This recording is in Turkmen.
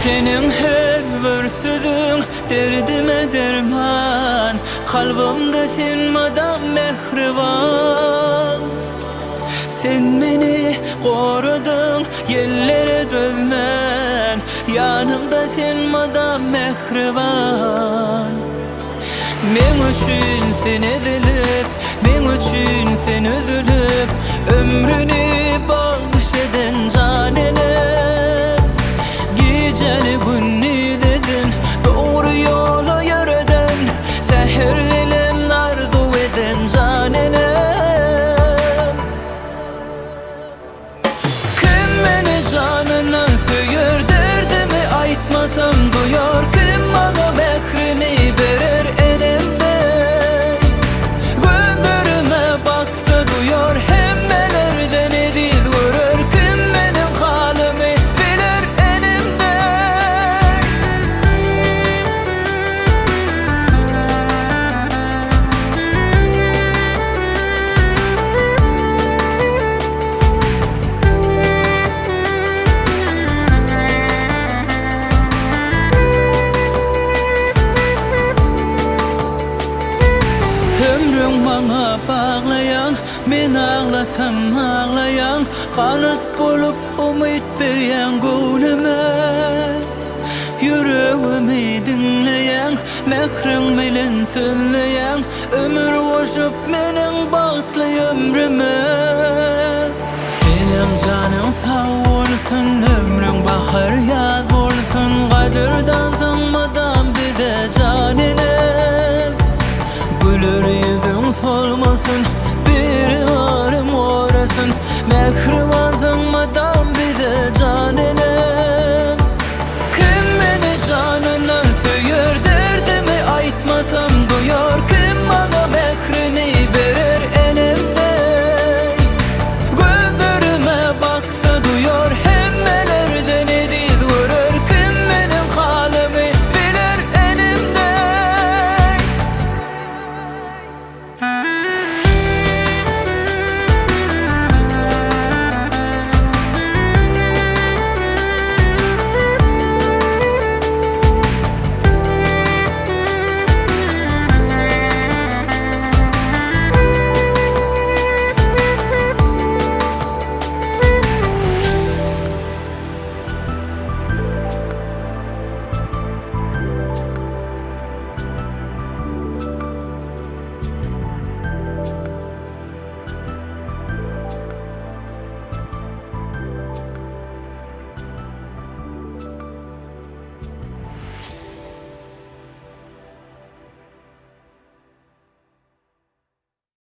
Seniň her bir sözüň derdime derman, Kalbymda sen mydam mähriban. Sen meni goradyň ýellere dözmän, Ýanymda sen mydam mähriban. Meň üçin sen ezilip, meň üçin sen üzülip, Ömrüni bagyş eden jan enem. Gijäni gündiz eden, dogry ýola ýöreden, Säher bilen arzuw eden jan enem. Kim meni janyndan söýer Derdimi aýtmasam duýar Kim maňa mährini berer Enem deý Gözlerime baksa duýar Hemmelerden eziz görer Kim meniň halymy biler Enem deý. Ömrüň maňa baglaýaň, men aglasam aglaýaň, Ganat bolup umyt berýäň göwnüme. Ýüregimi diňleýäň, mähriň bilen sözleýäň, Ömür goşup meniň bagtly ömrüme.